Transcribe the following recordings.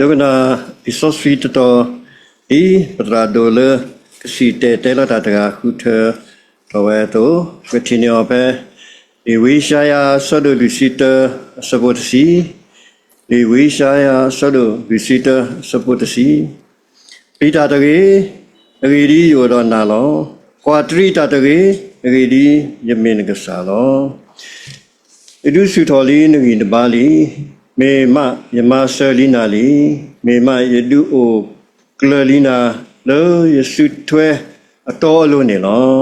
ဒိကနၣ်လံာ်စီဆှံတတီၤအံၤ ပသရၣ်ဒိၣ်လၢကစံၣ်တဲၤတဲလီၤတၢ်တဂၤဃုထၢထီၣ်ဝဲအသိး, ပကထံၣ်န့ၢ်အီၤဖဲ လံာ်ဝံယၡါယၤအဆၢဒိၣ်လွံၢ်ဆံတၢ အဆၢဖိတဆံ, လံာ်ဝံယၡါယၤအဆၢဒိၣ်လွံၢ်ဆံတၢ အဆၢဖိတဆံ, ပျံၤတၢ်တဂ့ၤ, အဂ့ၢ်ဒ်အံၤယအိၣ်ဒီးနၤလီၤ. ကွၢ်တရံးတၢ်တဂ့ၤ, အဂ့ၢ်ဒ်အံၤယမ့ၢ်နကစၢ်လီၤ. ယဒုးဆူၣ်ထီၣ်လံနဂံၢ်နဘါလံ, မ့ၢ်မးယမၤစၢၤလံနၤလံ, မ့ၢ်မးယဒုးအိၣ်ကျၢၤလံနၤ လၢယစုထွဲအတီအလိၤန့ၣ်လီၤ.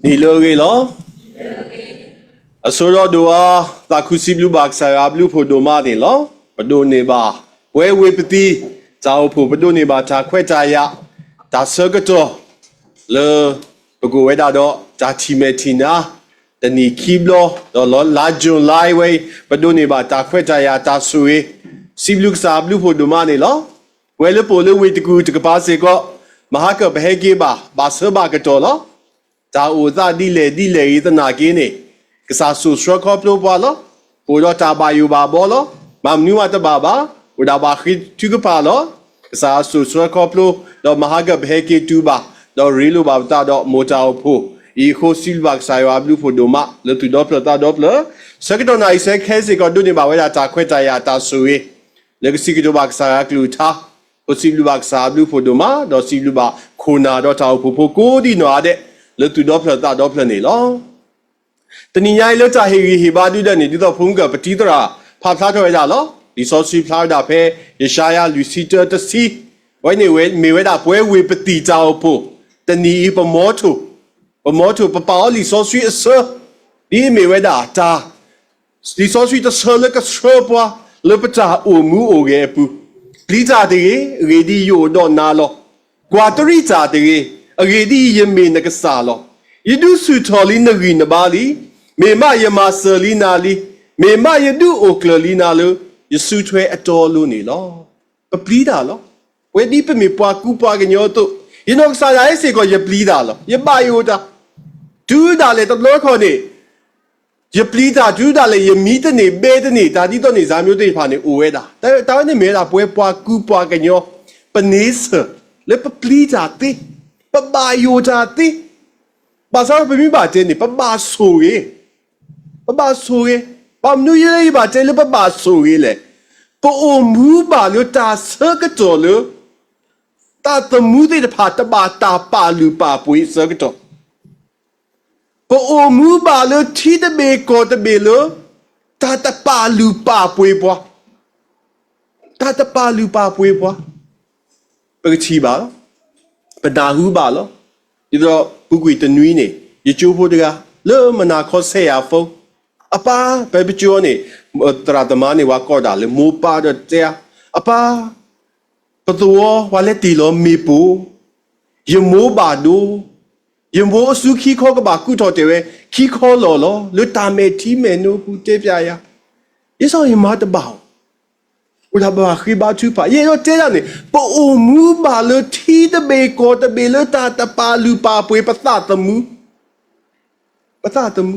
နံၤလၢအဂ့ၤလီၤ. အဆိဒိၣ်ဒိၣ်အါ, သးခုစံးဘျုးဘၣ်ကစၢ်ယွၤအဘျုးအဖှိၣ်ဒိၣ်မးန့ၣ်လီၤ. ပဒိးန့ၢ်ဘၣ် ပဝဲဝ့ၢ်ပသံၣ်တၢ်အိၣ်ဖှိၣ် ပဒိးန့ၢ်ဘၣ်တၢ်ခွဲးတၢ်ယာ် တၢ်ဆၢကတီၢ် လၢပကအိၣ်ဝဲဒၣ်ဒီးတၢ်ထံၣ်မဲာ်ထံၣ်နါ တနံၣ်ခံဘျီ ဒီးလါ July ဝဲအံၤ ပဒိးန့ၢ်ဘၣ်တၢ်ခွဲးတၢ်ယာ် တၢ်ဆိၣ်ဂ့ၤ, စံးဘျုးကစၢ်အဘျုးအဖှိၣ်ဒိၣ်မးန့ၣ်လီၤ. ပဝဲလၢပအိၣ်လၢဝ့ၢ်တကူၣ်တကပၤစ့ၢ်ကီး မဟါကၢၣ်ပဟဲက့ၤဘၣ် ဘၣ်ဆၢဘၣ်ကတီၢ်လီၤ. တၢ်အိၣ်သးဒ်လဲၣ်ဒ်လဲၣ်ဂ့ၤသနာ်က့န့ၣ် ကစၢ်စိာ်ဆှၢခီဖျိပှၤလီၤ. ပအိၣ်ဒီးတၢ်ဘၣ်ယိၣ်ဘၣ်ဘီလီၤ. မၤမနုၤမးတဘၣ်ဘၣ်, အိၣ်ဒၣ်ဘၣ်ဃ့ထုကဖၣ်လီၤ. ကစၢ်စိာ်ဆှၢခီဖျိ ဒီးမဟါကၢၣ်ပဟဲက့ၤတုၤဘၣ်, ဒီးရ့လိာ်ဘၣ်ပသးဒီးမိၢ်တၢ်အိၣ်ဖှိၣ်အံၤအဃိ စံးဘျုးဘၣ်ကစၢ်ယွၤအဘျုးအဖှိၣ်ဒိၣ်မး လၢသူၣ်ဒီဖျၢၣ်သးဒီဖျၢၣ်, ဆၢကတီၢ်နၣ်ရံၣ်ဆဲးခဲစ့ၢ်ကီး ဒိးန့ၢ်ဘၣ်ဝဲဒၣ်တၢ်ခွဲးတၢ်ယာ်တၢ်ဆိၣ်ဂ့ၤ လၢကစံးကတိၤဘၣ်ကစၢ်ယွၤအကလုၢ်ကထါ, အဃိစံးဘျုးဘၣ်ကစၢ်အဘျုးအဖှိၣ်ဒိၣ်မး, ဒီးစံးဘျုးဘၣ်ခိၣ်နၢ်ဒီးတၢ်အိၣ်ဖှိၣ်ဖိကိးဒံနီၢ်ဂၤဒဲး လၢသူၣ်ဒီဖျၢၣ်သးဒီဖျၢၣ်န့ၣ်လီၤ. တနံၤညါအံၤလၢတၢ်ဟ့ၣ်ဂံၢ်ဟ့ၣ်ဘါဒုဒၢးန့ၣ် ဒ်သိးဖိမုၣ်ကၢၢ်ပတံၤသရၣ် ဖးဖျါထီၣ်ဝဲဒၣ်လီၤ. လံာ်စီဆှံဖျါဝဲဒၣ်ဖဲ ယၡါယၤလွံၢ်ဆံတၢတဆံ, အဝဲန့ၣ်ဝဲမ့ၢ်ဝဲဒၣ်ပဝဲဝ့ၢ်ပသံၣ်တၢ်အိၣ်ဖှိၣ် တနံၤအံၤပမီထိၣ်, ပမီထိၣ် ပပာ်အီၤလံာ်စီဆှံအဆၢ, ဒ်အမ့ၢ်ဝဲဒၣ်တၢ် လံာ်စီဆှံတဆၢလၢကဆှၢပှၤ လၢပတၢ်အိၣ်မူအိၣ်ဂဲၤအပူၤ, ပျံၤတၢ်တဂ့ၤ, အဂ့ၢ်ဒ်အံၤယအိၣ်ဒီးနၤလီၤ. ကွၢ်တရံးတၢ်တဂ့ၤ, အဂ့ၢ်ဒ်အံၤယမ့ၢ်နကစၢ်လီၤ. ယဒုးဆူၣ်ထီၣ်လံနဂံၢ်နဘါလံ, မ့ၢ်မးယမၤစၢၤလံနၤလံ, မ့ၢ်မးယဒုးအိၣ်ကျၢၤလံနၤလၢ ယစုထွဲအတီအလိၤန့ၣ်လီၤ. ပပျံၤတၢ်လီၤ. ဝဲဒ်ပမ့ၢ်ပှၤကူပှၤကညီအသိး, ယနီၢ်ကစၢ်ဒၣ်အံၤစ့ၢ်ကီး ယပျံၤတၢ်လီၤ. ယဘၣ်ယိၣ်တၢ်, တုၤဒၣ်လဲာ်တဘျီခီၣ်န့ၣ် ယပျံၤတၢ်တုၤဒၣ်လဲာ် ယမံတန့ၢ်ဘဲတန့ၢ် တၢ်ဒ်သိးန့ၣ် စၢ်မျိုးသ့ၣ်တဖၣ်န့ၣ် အိၣ်ဝဲဒၣ်. တၢ်ဝဲန့ၣ်မ့ၢ်ဝဲဒၣ်ပဝဲပှၤကူပှၤကညီ ပန့ဆၢၣ် လၢပပျံၤတၢ်သ့, ပဘၣ်ယိၣ်တၢ်သ့, ဘၣ်ဆၣ်ဒီးပမ့ၢ်ဘၣ်တဲန့ၣ် ပဘၣ်ဆိၣ်ဂ့ၤ, ပဘၣ်ဆိၣ်ဂ့ၤ, ဘၣ်မနုၤလၢယဘၣ်တဲလၢပဘၣ်ဆိၣ်ဂ့ၤလဲၣ်. ပအိၣ်မူဘၣ်လၢတၢ်ဆၢကတီၢ်လၢ သးသမူသ့ၣ်တဖၣ်တဘၣ်တၢ်ပာ်လုၢ်ပာ်ပှ့ၤအဆၢကတီၢ်, ပအိၣ်မူဘၣ်လၢထံတဘ့ၣ်ကီၢ်တဘ့ၣ်လၢ တၢ်တပာ်လုၢ်ပာ်ပှ့ၤပှၤ, တၢ်တပာ်လုၢ်ပာ်ပှ့ၤပှၤ, ပကထံၣ်ဘၣ်လီၤ, ပနၢ်ဟူဘၣ်လီၤ. ဒ်သိးပူၤကွံာ်တနွံန့ၣ် ယကၠိဖိတဂၤ လၢမနၤခီဆဲးယၤဖိ, အပၢ် ဖဲပကၠိန့ၣ် သရၣ်သမါန့ၣ် ဝဲကိးဒၣ်လၢမိၢ်ပၢ်ဒီးတဲ, အပၢ် ပသဝီပှၤလဲၤတ့ၢ်လီၤမ့ၣ်ပိၢ်, ယမိၢ်ဘၣ်ဒိ, ယမိၢ်အစုခံခီကဘၣ်ကူၣ်ထီၣ်တဲာ်ဝဲ ခံခီလီၢ်လီၤ လၢတၢ်မဲာ်ထံမဲာ်နိပူၤတဲပၠးယၤ, ယဲစ့ၢ်ယမါတဘၣ်ဧိၤ, အိၣ်ဒၣ်ဘၣ်ဃ့ဘါထုကဖၣ်, ယအဲၣ်ဒိးတဲဒၣ်န့ၣ် ပအိၣ်မူဘၣ်လၢထံတဘ့ၣ်ကီၢ်တဘ့ၣ်လၢတၢ်တပာ်လုၢ်ပာ်ပှ့ၤပသးသမူ ပသးသမူ,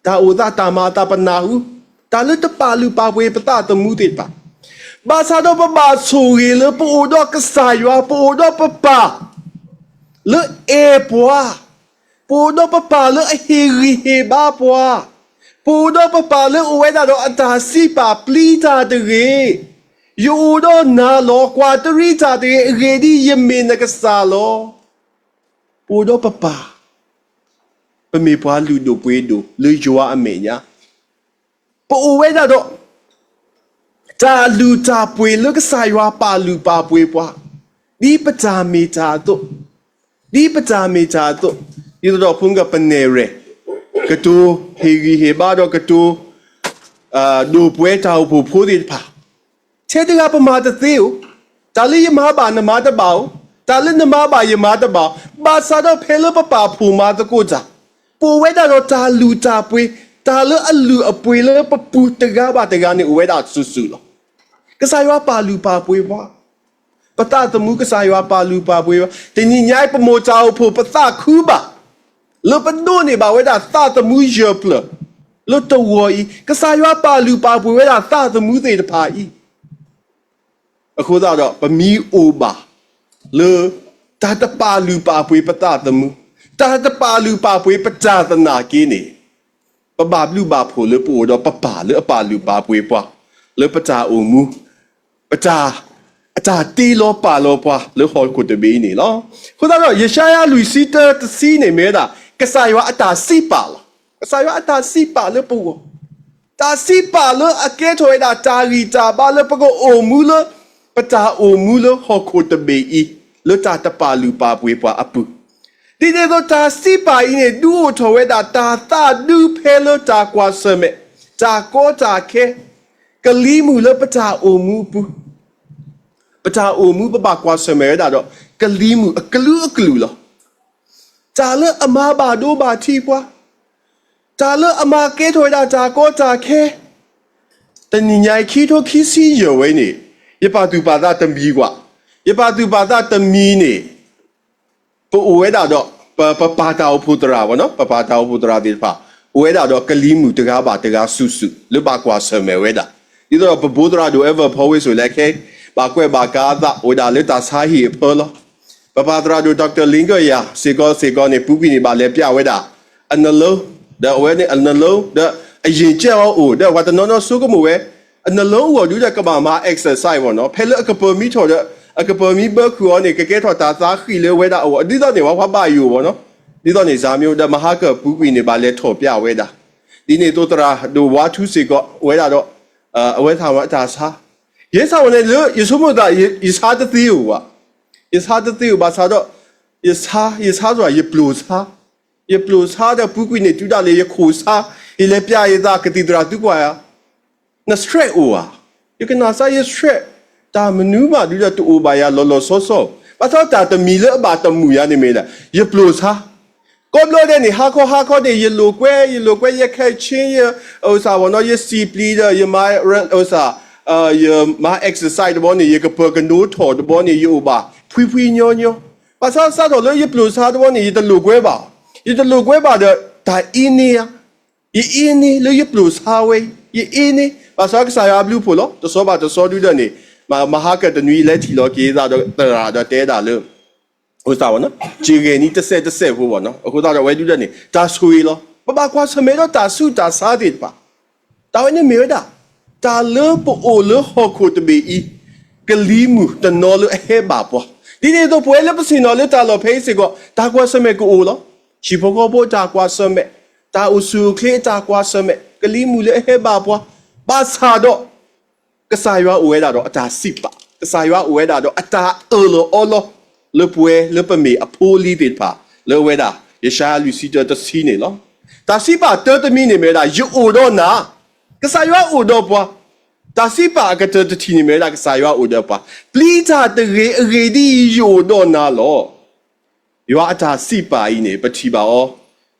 တၢ်အိၣ်သးတၢ်မၤအသးပနၢ်ဟူ, တၢ်လၢတပာ်လုၢ်ပာ်ပှ့ၤပသးသမူသ့ၣ်တဖၣ်, ဘၣ်ဆၣ်ဒီးပဘၣ်ဆိၣ်ဂ့ၤလၢပအိၣ်ဒီးကစၢ်ယွၤ, ပအိၣ်ဒီးပပၢ် လၢအဲၣ်ပှၤ, ပအိၣ်ဒီးပပၢ်လၢအဟ့ၣ်ဂံၢ်ဟ့ၣ်ဘါပှၤ, ပအိၣ်ဒီးပပၢ်လၢအအိၣ်ဝဲဒၣ်ဒီးအတၢ်စံးပာ်ပျံၤတၢ်တဂ့ၤ, ယအိၣ်ဒီးနၤလီၤ, ကွၢ်တရံးတၢ်တဂ့ၤ, အဂ့ၢ်ဒ်အံၤယမ့ၢ်နကစၢ်လီၤ. ပအိၣ်ဒီးပပၢ်, ပမ့ၢ်ပှၤလုၢ်ဒိၣ်ပှ့ၤဒိၣ်လၢယွၤအမဲာ်ညါ, ပအိၣ်ဝဲဒၣ်ဒီး တၢ်လုၢ်တၢ်ပှ့ၤလၢကစၢ်ယွၤပာ်လုၢ်ပာ်ပှ့ၤပှၤ, ဒ်ပတၢ်မ့ၢ်တၢ်အသိး, ဒ်ပတၢ်မ့ၢ်တၢ်အသိး, ဒ်သိးဒီးဖိမုၣ်ကၢၢ်ပနဲၣ်ရဲၣ်, ကတိၤဟ့ၣ်ဂံၢ်ဟ့ၣ်ဘါဒီးကတိၤ ဒိၣ်ပှဲၤတၢ်အိၣ်ဖှိၣ်ဖိသ့ၣ်တဖၣ်, ထဲတဂၤပမၤတသ့ဧိၤ, တၢ်လၢယမၤဘၣ်နမၤတဘၣ်ဧိၤ, တၢ်လၢနမၤဘၣ်ယမၤတဘၣ်ဧိၤ, ဘၣ်ဆၣ်ဒီးဖဲလၢပပာ်ဖှိၣ်မၤသကိးတၢ်, ပအိၣ်ဝဲဒၣ်ဒီးတၢ်လုၢ်တၢ်ပှ့ၤ, တၢ်လၢအလုၢ်အပှ့ၤလၢပပူၤတဂၤဘၣ်တဂၤန့ၣ်အိၣ်ဝဲဒၣ်စုာ်စုာ်လီၤ. ကစၢ်ယွၤပာ်လုၢ်ပာ်ပှ့ၤပှၤ ပသးသမူကစၢ်ယွၤပာ်လုၢ်ပာ်ပှ့ၤဘၣ်. တနံၤညါအံၤပမိၢ်တၢ်အိၣ်ဖှိၣ်ပသးခုဘၣ်, လၢပဒိးန့ၢ်ဘၣ်ဝဲဒၣ်သးသမူယဲၢ်ဖျၢၣ်, လၢတဝီအံၤ ကစၢ်ယွၤပာ်လုၢ်ပာ်ပှ့ၤဝဲဒၣ်သးသမူသ့ၣ်တဖၣ်အံၤ အဃိသတးဒီး ပမ့ၢ်အိၣ်ဘၣ်လၢ တၢ်တပာ်လုၢ်ပာ်ပှ့ၤပသးသမူ, တၢ်တပာ်လုၢ်ပာ်ပှ့ၤပတၢ်သနာ်က့န့ၣ်, ပဘၣ်ဘျုးဘၣ်ဖှိၣ်လၢပအိၣ်ဒီးပပၢ်လၢအပာ်လုၢ်ပာ်ပှ့ၤပှၤ လၢပတၢ်အိၣ်မူ, ပတၢ်, အတၢ်တ့လီၤပာ်လီၤပှၤလၢဟီၣ်ခိၣ်တဘ့ၣ်အံၤန့ၣ်လီၤ. အဃိသတးဒီး ယၡါယၤလွံၢ်ဆံတၢတဆံန့ၣ်မ့ၢ်ဝဲဒၣ် ကစၢ်ယွၤအတၢ်စံးပာ်လီၤ. ကစၢ်ယွၤအတၢ်စံးပာ်လၢပဂီၢ် တၢ်စံးပာ်လၢအကဲထီၣ်ဝဲဒၣ်တၢ်ဂံၢ်တၢ်ဘါလၢပကအိၣ်မူလၢ ပတၢ်အိၣ်မူလၢဟီၣ်ခိၣ်တဘ့ၣ်အံၤ လၢတၢ်တပာ်လုၢ်ပာ်ပှ့ၤပှၤအပူၤ, ဒ်န့ၣ်အသိးတၢ်စံးပာ်အံၤန့ၣ် ဒုးအိၣ်ထီၣ်ဝဲဒၣ်တၢ်သးဒုးဖဲလၢတၢ်ကွၢ်ဆၢၣ်မဲာ်, တၢ်ကီတၢ်ခဲ, ကလံၤမုၢ်လၢပတၢ်အိၣ်မူအပူၤ, ပတၢ်အိၣ်မူပဘၣ်ကွၢ်ဆၢၣ်မဲာ်ဝဲဒၣ်ဒီး ကလံၤမုၢ်အကလုာ်ကလုာ်လီၤ. တၢ်လၢအမၤဘၣ်ဒိဘၣ်ထံးပှၤ, တၢ်လၢအမၤကဲထီၣ်ဝဲဒၣ်တၢ်ကီတၢ်ခဲ, တနံၤညါအံၤ ခံထိခံဆံယဲၢ်ဝဲန့ၣ်, ယပာ်သူၣ်ပာ်သးတမံၤကွၢ်, ယပာ်သူၣ်ပာ်သးတမံၤန့ၣ်, ပအိၣ်ဝဲဒၣ်ဒီး ပပၢ်တၢ်အိၣ်ဖှိၣ်သရၣ်ဘၣ်နီၤ, ပပၢ်တၢ်အိၣ်ဖှိၣ်သရၣ်သ့ၣ်တဖၣ် အိၣ်ဝဲဒၣ်ဒီးကလံၤမုၢ်တဂၤဘၣ်တဂၤစုာ်စုာ် လၢဘၣ်ကွၢ်ဆၢၣ်မဲာ်ဝဲဒၣ်, ဒ်သိးဒီးပဘိသရၣ်ဒိၣ် Ever Paul Wade စိၤလဲၤခဲ ဘၣ်ကွဲးဘၣ်ကၤအသး အိၣ်ဝဲဒၣ်လၢတၢ်ဆါဟံၣ်အဖၢလီၤ. ပပၢ်သရၣ်ဒိၣ် Doctor လ့ကၢၢ်ယၤ စ့ၢ်ကီးစ့ၢ်ကီးန့ၣ် ပူၤကွံာ်န့ၣ် ဘၣ်လဲၤပျးဝဲဒၣ် အနလိ, ဒီးအဝဲန့ၣ်အနလိ, ဒီးအယံာ်ကဲအီၤအိၣ် ဒီးပှၤတနီၤနီၤဆိကမိၣ်ဝဲ အနလိအိၣ်အီၤဒုဒီးကဘၣ်မၤ exercise ဘၣ်နီၤ, ဖဲလၢအကပၢၤမံထီၣ်ဒီး အကပၢၤမံဘၢခုၣ်အီၤန့ၣ် ကကဲထီၣ်တၢ်သးဃံးလၢအဝဲဒၣ်အဂီၢ်, ဒ်သိးန့ၣ် ပှၤဘၣ်ယိၣ်ဘၣ်နီၤ, ဒ်သိးန့ၣ် စၢ်မံအိၣ်ဒီးမဟါကၢၢ်ပူၤကွံာ်န့ၣ် ဘၣ်လဲၤထီၣ်ပျးဝဲဒၣ်, ဒ်န့ၣ်အသိးသရၣ်ဒိၣ်ဝါထူစ့ၢ်ကီး အိၣ်ဝဲဒၣ်ဒီး အဝဲသ့ၣ်ဝဲတၢ်ဆါ ယဲဆါဝဲန့ၣ်လၢ ယဆိကမိၣ်သး ယဆါတသ့ဧိၤဘၣ်. ယဆါတသ့ဧိၤဘၣ်ဆၣ်ဒီး ယဆါ, ယဆါစ့ၢ် ယပျိၢ်ဆါ, ယပျိၢ်ဆါဒီးပူၤကွံာ်န့ၣ် တုၤဒၣ်လဲာ်ယခိၣ်ဆါ, ယလဲၤပျးယသး ကသံၣ်သရၣ်သုကွၢ်ယၤ, န stress အိၣ်ဧါ. ယကနၣ်စါယ stress တၢ်မနုၤမးဒုဒီးတအိၣ်ဘၣ်ယၤလီၤလီၤဆီဆီ, ဘၣ်ဆၣ်တၢ်တမံၤလၢအဘၣ်တမုာ်ယၤန့ၣ်မ့ၢ်ဒၣ် ယပျိၢ်ဆါ ကိးဘျီဒဲးန့ၣ် ဟါခီဟါခီန့ၣ် ယလိာ်ကွဲ ယလိာ်ကွဲ ယခဲဆ့ ယ အိၣ်စၢ်ဘၣ်နီၤ ယစံာ်ပျံၤဒီး ယမၤ အိၣ်စၢ် ယမၤ exercise တဘျီန့ၣ် ယကပၢၤကနိထီၣ်တဘျီန့ၣ် ယအိၣ်ဘၣ်ဖှံဖှံညီညီ, ဘၣ်ဆၣ်စးထီၣ်လၢယပျိၢ်ဆါတဘျီန့ၣ် ယတလိာ်ကွဲဘၣ်, ယတလိာ်ကွဲဘၣ်ဒီး တၢ်အ့န့ဧါ, ယအ့န့လၢယပျိၢ်ဆါဝဲ, ယအ့န့, ဘၣ်ဆၣ်ကစၢ်ယွၤအဘျုးအဖှိၣ်လီၤ. တဆီဘၣ်တဆီဒုဒီးန့ၣ် မဟါကၢၢ်တနွံလဲၤထံၣ်လီၤက့ၤသးဒီးသရၣ်ဒီးတဲဒၣ်လၢ အိၣ်စၢ်ဘၣ်နီၤ က့ၤဂဲၤနံၤတစဲးတစဲးဖိဘၣ်နီၤ, အဃိသတးဒီးအဝဲဒုဒီးန့ၣ် တၢ်ဆိၣ်ဂ့ၤလီၤ. ပဘၣ်ကွၢ်ဆၢၣ်မဲာ်ဒီးတၢ်ဆူးတၢ်ဆါသ့ၣ်တဖၣ်, တၢ်ဝဲန့ၣ်မ့ၢ်ဝဲဒၣ် တၢ်လၢပအိၣ်လၢဟီၣ်ခိၣ်တဘ့ၣ်အံၤ ကလံၤမုၢ်တနီၤလၢအဟဲဘၣ်ပှၤ, ဒ်န့ၣ်အသိးပဝဲလၢပဆ့ၣ်နီၤလၢတၢ်လီၢ်ဖဲအံၤစ့ၢ်ကီး တၢ်ကွၢ်ဆၢၣ်မဲာ်ကအိၣ်လီၤ. ဟံၣ်ဖိဃီဖိအတၢ်ကွၢ်ဆၢၣ်မဲာ်, တၢ်အိၣ်ဆူၣ်အိၣ်ချ့အတၢ်ကွၢ်ဆၢၣ်မဲာ်, ကလံၤမုၢ်လၢအဟဲဘၣ်ပှၤ, ဘၣ်ဆၣ်ဒီး ကစၢ်ယွၤအိၣ်ဝဲဒၣ်ဒီးအတၢ်စံးပာ်, ကစၢ်ယွၤအိၣ်ဝဲဒၣ်ဒီးအတၢ်အၢၣ်လီၤအီလီၤ လၢပဝဲလၢပမ့ၢ်အဖိအလံၤသ့ၣ်တဖၣ် လၢအဝဲဒၣ် ယၡါယၤလွံၢ်ဆံတၢတဆံန့ၣ်လီၤ. တၢ်စံးပာ်တၢတမံၤန့ၣ်မ့ၢ်ဝဲဒၣ် ယအိၣ်ဒီးနၤ, ကစၢ်ယွၤအိၣ်ဒီးပှၤ, တၢ်စံးပာ်အကတၢၢ်တထံၣ်န့ၣ်မ့ၢ်ဝဲဒၣ် ကစၢ်ယွၤအိၣ်ဒီးပှၤ, ပျံၤတၢ်တဂ့ၤ, အဂ့ၢ်ဒ်အံၤ, ယအိၣ်ဒီးနၤလီၤ. ယွၤအတၢ်စံးပာ်အံၤန့ၣ် ပထံၣ်ဘၣ်အီၤ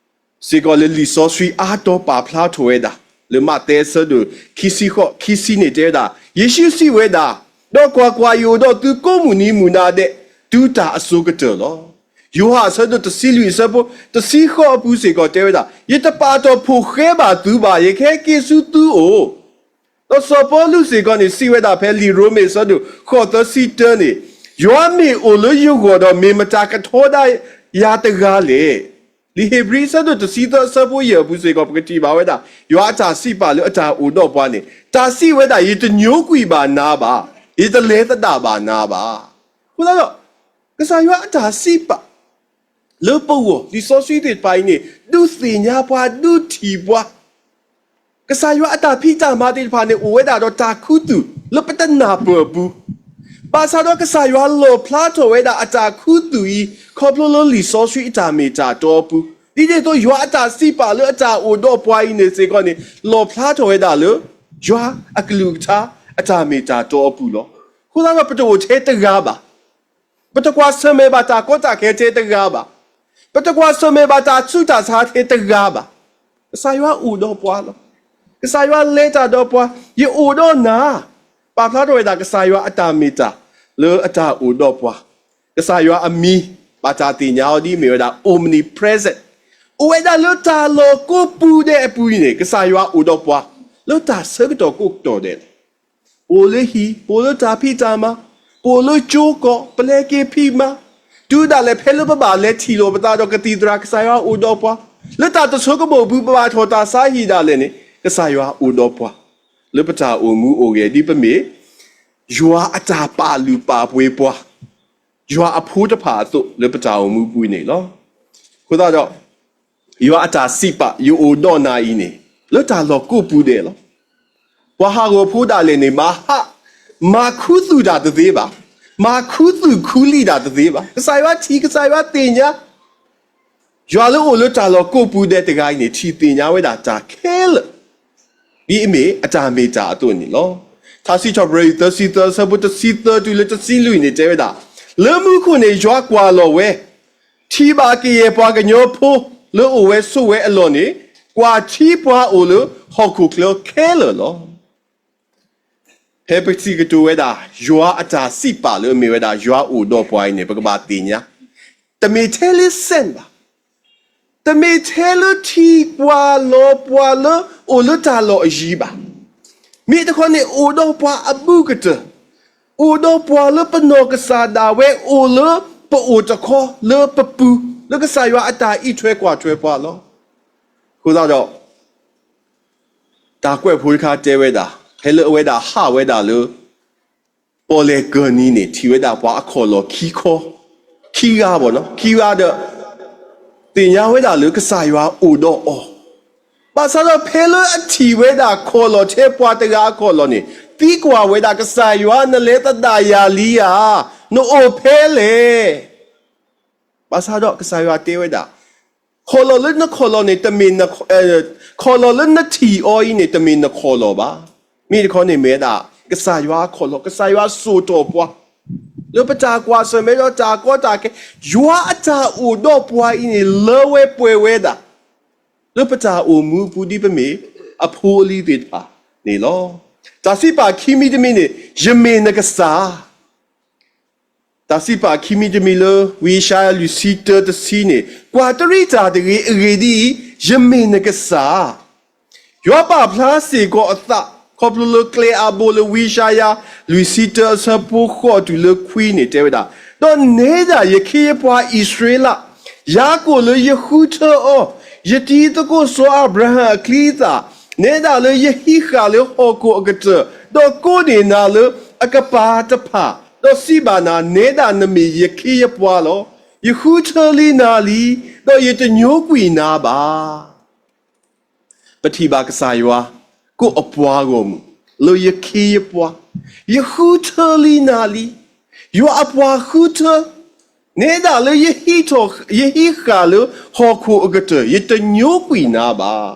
စ့ၢ်ကီးလၢလံာ်စီဆှံအါတီၤပာ်ဖျါထီၣ်ဝဲဒၣ် လၢမးသဲအဆၢဒိၣ်ခံဆံဃိး ခံဆံန့ၣ်တဲဝဲဒၣ်, ယ့ၣ်ၡူးစံးဝဲဒၣ်, ဒီးကွၢ်ကွၢ်, ယအိၣ်ဒီးသုကိးမုၢ်နံၤမုၢ်နၤဒဲး တုၤတၢ်အစိၤကတၢၢ်လီၤ. ယိၤဟၣ်အဆၢဒိၣ်တဆံလွံၢ်အဆၢဖိတဆံဃိးအပူၤစ့ၢ်ကီးတဲဝဲဒၣ်, ယတပာ်တီၢ်ဖိၣ်ဃဲဘၣ်သုဘၣ်, ယကဟဲက့ၤဆူသုအိၣ် ဒီးစီၤပီလူးစ့ၢ်ကီးန့ၣ် စံးဝဲဒၣ်ဖဲလံာ်ရိမ့ၤအဆၢဒိၣ်ဃိးသၢဆံတၢန့ၣ်, ယွၤမ့ၢ်အိၣ်လၢယဂီၢ်ဒီး မ့ၢ်မတၤကထီဒါယၤတဂၤလဲၣ်. လံာ်ဧ့ၤဘြံၤအဆၢဒိၣ်တဆံသၢအဆၢဖိယဲၢ်အပူၤစ့ၢ်ကီး ပကထံၣ်ဘၣ်ဝဲဒၣ် ယွၤအတၢ်စံးပာ်လၢအတၢ်အိၣ်ဒီးပှၤန့ၣ် တၢ်စံးဝဲဒၣ် ယတညိကွံာ်ဘၣ်နၤဘၣ်, ယတလဲၤသဒၣ်ဘၣ်နၤဘၣ်. အဃိသတးဒီး ကစၢ်ယွၤအတၢ်စံးပာ် လၢပဂီၢ် လံာ်စီဆှံသ့ၣ်တဖၣ်အံၤန့ၣ် ဒုးသ့ၣ်ညါပှၤ ဒုးထံၣ်ပှၤ ကစၢ်ယွၤအတၢ်ဖံးတၢ်မၤသ့ၣ်တဖၣ်န့ၣ် အိၣ်ဝဲဒၣ်ဒီးတၢ်ခူသူၣ်လၢပတနၢ်ပၢၢ်အပူၤ, ဘၣ်ဆၣ်ဒီးကစၢ်ယွၤလီၣ်ဖျါထီၣ်ဝဲဒၣ်အတၢ်ခူသူၣ်အံၤ ခီဖျိလၢလံာ်စီဆှံအတၢ်မ့ၢ်တၢ်တီအပူၤ, ဒ်န့ၣ်အသိးယွၤအတၢ်စံးပာ်လၢအတၢ်အိၣ်ဒီးပှၤအံၤန့ၣ်စ့ၢ်ကီးန့ၣ် လီၣ်ဖျါထီၣ်ဝဲဒၣ်လၢ ယွၤအကလုၢ်ကထါအတၢ်မ့ၢ်တၢ်တီအပူၤလီၤ. အဃိသတးဒီးပတအိၣ်ထဲတဂၤဘၣ် ပတကွၢ်ဆၢၣ်မဲာ်ဘၣ်တၢ်ကီတၢ်ခဲထဲတဂၤဘၣ်, ပတကွၢ်ဆၢၣ်မဲာ်ဘၣ်တၢ်ဆူးတၢ်ဆါထဲတဂၤဘၣ်, ကစၢ်ယွၤအိၣ်ဒီးပှၤလီၤ. ကစၢ်ယွၤလဲၤတၢ်ဒီးပှၤ, ယအိၣ်ဒီးနၤ, ပာ်ဖျါထီၣ်ဝဲဒၣ်ကစၢ်ယွၤအတၢ်မ့ၢ်တၢ်လၢအတၢ်အိၣ်ဒီးပှၤ, ကစၢ်ယွၤအမံၤ ဘၣ်တၢ်သ့ၣ်ညါအီၤဒ်အမ့ၢ်ဝဲဒၣ် omnipresent, အိၣ်ဝဲဒၣ်လၢတၢ်လီၢ်ကိးပူၤဒဲးအပူၤအံၤန့ၣ် ကစၢ်ယွၤအိၣ်ဒီးပှၤ လၢတၢ်ဆၢကတီၢ်ကိးကတီၢ်ဒဲးလီၤ. ပအိၣ်လၢဟံၣ်, ပအိၣ်လၢတၢ်ဖံးတၢ်မၤ, ပအိၣ်လၢကၠိကီၢ်, ပလဲၤက့ၤဖံးမၤ, တုၤဒၣ်လဲာ်ဖဲလၢပဘၣ်လဲၤထံၣ်လိာ်ပသးဒီးကသံၣ်သရၣ် ကစၢ်ယွၤအိၣ်ဒီးပှၤ, လၢတၢ်တဆိကမိၣ်ပူၤ ပဘၣ်ထီၣ်တၢ်ဆါဟံၣ်ဒၣ်လဲာ်န့ၣ် ကစၢ်ယွၤအိၣ်ဒီးပှၤ, လၢပတၢ်အိၣ်မူအိၣ်ဂဲၤ ဒ်ပမ့ၢ် ယွၤအတၢ်ပာ်လုၢ်ပာ်ပှ့ၤပှၤ ယွၤအဖိတဖၣ်အသိး လၢပတၢ်အိၣ်မူပူၤန့ၣ်လီၤ. အဃိသတးဒီး ယွၤအတၢ်စံးပာ် ယအိၣ်ဒီးနၤအံၤန့ၣ် လၢတၢ်လီၢ်ကိးပူၤဒဲးလီၤ. ပှၤဟးဂီၤဖိဒၣ်လဲာ်န့ၣ် မၤဟး, မၤခူသူၣ်တၢ်တသ့ဘၣ်, မၤခူသူၣ်ခူလံာ်တၢ်တသ့ဘၣ်. ကစၢ်ယွၤထံၣ်, ကစၢ်ယွၤသ့ၣ်ညါ ယွၤလၢအိၣ်လၢတၢ်လီၢ်ကိးပူၤဒဲးတဂၤအံၤန့ၣ် ထံၣ်သ့ၣ်ညါဝဲဒၣ်တၢ်ခဲလၢာ်, ဒ်အမ့ၢ်အတၢ်မ့ၢ်တၢ်အသိးန့ၣ်လီၤ. ထါစံးထီၣ်ပတြၢၤ သၢဆံသၢ အဆၢဖိတဆံသၢတုၤလၢတဆံလွံၢ်န့ၣ် တဲဝဲဒၣ်, လၢမူခိၣ်န့ၣ် ယွၤကွၢ်လီၤဝဲ, ထံၣ်ဘၣ်ကယဲၢ်ပှၤကညီဖိ လၢအိၣ်ဝဲဆိးဝဲအလီၢ်န့ၣ်, ကွၢ်ထံပှၤအိၣ်လၢဟီၣ်ခိၣ်ချၢခဲလၢာ်လီၤ. ဖဲပစံးကတိၤဝဲဒၣ် ယွၤအတၢ်စံးပာ်လၢအမ့ၢ်ဝဲဒၣ် ယွၤအိၣ်ဒီးပှၤအံၤန့ၣ် ပကဘၣ်သ့ၣ်ညါ, တမ့ၢ်ထဲလၢ စဲး ဘၣ်, တမ့ၢ်ထဲလၢထံၣ်ကွၢ်လီၤပှၤလၢအိၣ်လၢတၢ်လီၢ်အယံၤဘၣ်. မ့ၢ်တခီန့ၣ် အိၣ်ဒီးပှၤအဘူးကတၢၢ်, အိၣ်ဒီးပှၤလၢပနီၢ်ကစၢ်ဒၣ်ဝဲ အိၣ်လၢပအိၣ်တခီလၢပပူၤ လၢကစၢ်ယွၤအတၢ်အံးထွဲကွၢ်ထွဲပှၤလီၤ. အဃိသတးဒီး တၢ်ကွဲးဖိတခါတဲဝဲဒၣ် ဖဲလၢအဝဲဒၣ်ဟးဝဲဒၣ်လၢ ပီၣ်လဲၣ်ကၢၢ်နံၤန့ၣ် ထံၣ်ဝဲဒၣ်ပှၤအခီၣ်လီၢ်ခံခီ, ခံဂၤဘၣ်နီၤ, ခံဂၤဒီး သ့ၣ်ညါဝဲဒၣ်လၢကစၢ်ယွၤအိၣ်ဒီးအီၤ, ဘၣ်ဆၣ်ဒီးဖဲလၢအထံၣ်ဝဲဒၣ်ခီၣ်လီၢ်ထဲပှၤတဂၤအခီၣ်လီၢ်န့ၣ် သံကွၢ်ဝဲဒၣ် ကစၢ်ယွၤ နလဲၤသဒၣ်ယၤလံဧါ, နအိၣ်ဖဲလဲၣ်. ဘၣ်ဆၣ်ဒီးကစၢ်ယွၤတဲဝဲဒၣ် ခီၣ်လီၢ်လၢနခီၣ်လီၢ်န့ၣ် တမ့ၢ်, ခီၣ်လီၢ်လၢနထံၣ်အီၤအံၤန့ၣ် တမ့ၢ်နခီၣ်လီၢ်ဘၣ်. မ့ၢ်တခီန့ၣ်မ့ၢ်ဝဲဒၣ် ကစၢ်ယွၤအခီၣ်လီၢ်, ကစၢ်ယွၤစိာ်ထီၣ်ပှၤ လၢပတၢ်ကွၢ်ဆၢၣ်မဲာ်ဒီးတၢ်ကီတၢ်ခဲ, ယွၤအတၢ်အိၣ်ဒီးပှၤအံၤန့ၣ် လၢဝဲပှဲၤဝဲဒၣ် လၢပတၢ်အိၣ်မူအပူၤ ဒ်ပမ့ၢ်အဖိအလံၤသ့ၣ်တဖၣ်န့ၣ်လီၤ. တၢ်စံးပာ်ခံမံၤတမံၤန့ၣ် ယမ့ၢ်နကစၢ် တၢ်စံးပာ်ခံမံၤတမံၤလၢ ဝံယၡါယၤ လွံၢ်ဆံတၢ တဆံန့ၣ် ကွၢ်တရံးတၢ်တဂ့ၤ, အဂ့ၢ်ဒ်အံၤ, ယမ့ၢ်နကစၢ်. ယွၤပာ်ဖျါစ့ၢ်ကီးအသး ခီဖျိလၢကျဲအါဘိလၢ ဝံယၡါယၤ လွံၢ်ဆံတၢ အဆၢဖိဃိးတုၤလၢခွံန့ၣ် တဲဝဲဒၣ်, ဒီးနဲဒၣ်ယခ့ယပှၤအံၣ်စရ့လး, ယၤကိာ်လၢယဃုထၢအီၤ, ယတံၤသကိးစီၤအၤဘြၤဟၣ်အချံအသၣ်, နဲဒၣ်လၢယဟံးဃာ်လၢဟီၣ်ခိၣ်အကတၢၢ်, ဒီးကိးန့ၢ်နၤလၢအကပၤတဖၣ်, ဒီးစံးဘၣ်နၤ, နဲဒၣ်နမ့ၢ်ယခ့ယပှၤလီၤ. ယဃုထၢလံနၤလံ, ဒီးယတညိကွံာ်နၤဘၣ်. ပထံၣ်ဘၣ်ကစၢ်ယွၤ ကိးအပှၤဂီၢ်မုၢ် လၢယခ့ယပှၤ, ယဃုထၢလံနၤလံ, ယွၤအပှၤဃုထၢ, နဲဒၣ်လၢယဟံးဃာ်လၢဟီၣ်ခိၣ်အကတၢၢ် ယတညိကွံာ်နၤဘၣ်.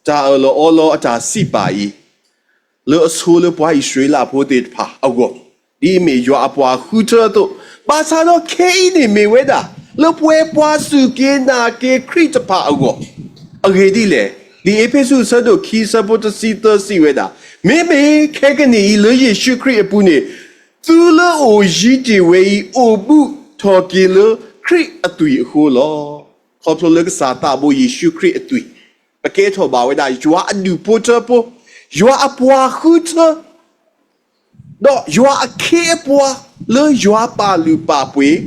တၢ်အၢၣ်လီၤအီလီၤအတၢ်စံးပာ်အံၤ လၢအဆိလၢပှၤအံၣ်စရ့လးဖိသ့ၣ်တဖၣ်အဂီၢ်, ဒ်အမ့ၢ်ယွၤအပှၤဃုထၢအသိး, ဘၣ်ဆၣ်ဒီးခဲအံၤန့ၣ်မ့ၢ်ဝဲဒၣ် လၢပှၤပှၤစူၢ်က့ၤနာ်က့ၤခရံာ်တဖၣ်အဂီၢ်, အဂ့ၢ်ဒ်လဲၣ်, ဒ်အ့းဖ့းစူးအဆၢဒိၣ်ခံ အဆၢဖိတဆံသၢစံးဝဲဒၣ်, မ့မ့ၢ်ခဲကနံၣ်အံၤလၢယ့ၣ်ၡူးခရံာ်အပူၤန့ၣ် သုလၢအိၣ်ယံၤတ့ၢ်ဝဲအံၤ အိၣ်ဘူးထီၣ်က့ၤလၢခရံာ်အသွံၣ်အဃိလီၤ. ခီဖျိလၢကစၢ်သးဘိယ့ၣ်ၡူးခရံာ်အသွံၣ် ပကဲထီၣ်ဘၣ်ဝဲဒၣ် ယွၤအဒူၣ်ဖိထၢဖိ, ယွၤအပှၤဃုထၢ, ဒီးယွၤအခ့အပှၤ လၢယွၤပာ်လုၢ်ပာ်ပှ့ၤ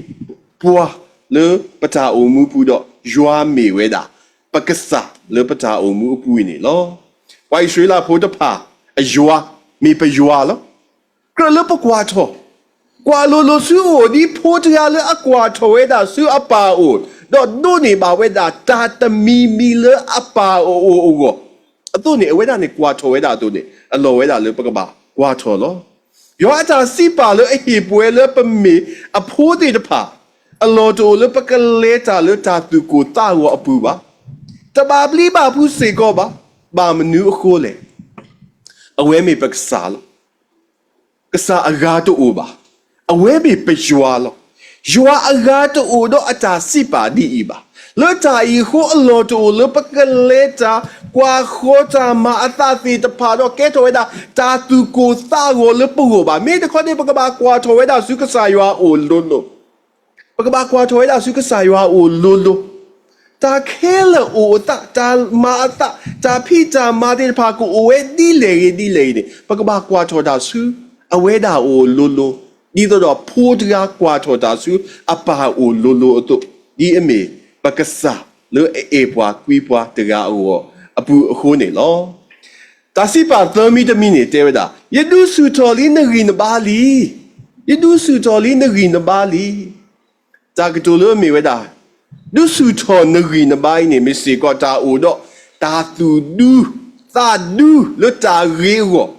ပှၤ လၢပတၢ်အိၣ်မူပူၤဒီး ယွၤမ့ၢ်ဝဲဒၣ် ပကစၢ်လၢပတၢ်အိၣ်မူအပူၤအံၤန့ၣ်လီၤ. ပှၤအံၣ်စရ့လးဖိတဖၣ်အယွၤ မ့ၢ်ပယွၤလီၤ. ကြၢးလၢပကွၢ်ထီၣ်, ကွၢ်လိၤလိၤဆူအအိၣ် ဒ်ဖိတဂၤလၢအကွၢ်ထီၣ်ဝဲဒၣ်ဆူအပၢ်အအိၣ်, ဒီးဒိးန့ၢ်ဘၣ်ဝဲဒၣ်တၢ်တမံၤမံၤလၢအပၢ်အအိၣ်အဂီၢ်, အသိးန့ၣ် အဝဲဒၣ်န့ၣ်ကွၢ်ထီၣ်ဝဲဒၣ်အသိးန့ၣ် အလီၢ်ဝဲဒၣ်လၢပကဘၣ်ကွၢ်ထီၣ်လီၤ. ယွၤအတၢ်စံးပာ်လၢအဟ့ၣ်ပှဲၤလၢပမ့ၢ်အဖိသ့ၣ်တဖၣ် အလီၢ်တအိၣ်လၢပကလဲၤတၢ်လၢတၢ်သူၣ်ကိၢ်သးဂီၤအပူၤဘၣ်. တဘၣ်ပျံၤဘၣ်ဖုးစ့ၢ်ကီးဘၣ်. ဘၣ်မနုၤအဃိလဲၣ်. အဝဲမ့ၢ်ပကစၢ်လီၤ. ကစၢ်အဂၤတအိၣ်ဘၣ်. အဝဲမ့ၢ်ပယွၤလီၤ. ယွၤအဂၤတအိၣ်ဒီးအတၢ်စံးပာ်ဒ်အံၤဘၣ်. လၢတၢ်အံၤအဃိ အလီၢ်တအိၣ်လၢပကလဲၤတၢ် ကွၢ်ဃီတၢ်မၤအသးသ့ၣ်တဖၣ်ဒီး ကဲထီၣ်ဝဲဒၣ်တၢ်သူၣ်ကိၢ်သးဂီၤလၢပဂီၢ်ဘၣ်. မ့ၢ်တခီန့ၣ် ပကဘၣ်ကွၢ်ထီၣ်ဝဲဒၣ်ဆူကစၢ်ယွၤအအိၣ်လိၤလိၤ. ပကဘၣ်ကွၢ်ထီၣ်ဝဲဒၣ်ဆူကစၢ်ယွၤအအိၣ်လိၤလိၤ. တၢ်ခဲလၢာ်အိၣ်အသး, တၢ်မၤအသး, တၢ်ဖံးတၢ်မၤသ့ၣ်တဖၣ်ကအိၣ်ဝဲဒ်လဲၣ်ဂ့ၤဒ်လဲၣ်ဂ့ၤန့ၣ် ပကဘၣ်ကွၢ်ထီၣ်တၢ်ဆူ အဝဲဒၣ်အအိၣ်လိၤလိၤ, ဒ်သိးဒီးဖိတဂၤကွၢ်ထီၣ်တၢ်ဆူအပၢ်အအိၣ်လိၤလိၤအသိး, ဒ်အမ့ၢ်ပကစၢ်လၢအအဲၣ်ပှၤကွံပှၤတဂၤအဂီၢ်အပူၤအဃိန့ၣ်လီၤ. တၢ်စံးပာ်သၢမံၤတမံၤန့ၣ်တဲဝဲဒၣ်, ယဒုးဆူၣ်ထီၣ်လံနဂံၢ်နဘါလံ. ယဒုးဆူၣ်ထီၣ်လံနဂံၢ်နဘါလံ. တၢ်ကတိၤလၢအမ့ၢ်ဝဲဒၣ်, ဒုးဆူၣ်ထီၣ်နဂံၢ်နဘါအံၤန့ၣ် မ့ၢ်စ့ၢ်ကီးတၢ်အိၣ်ဒီးတၢ်သူၣ်ဒူ သးဒူလၢတၢ်ဂ့ၤအဂီၢ်,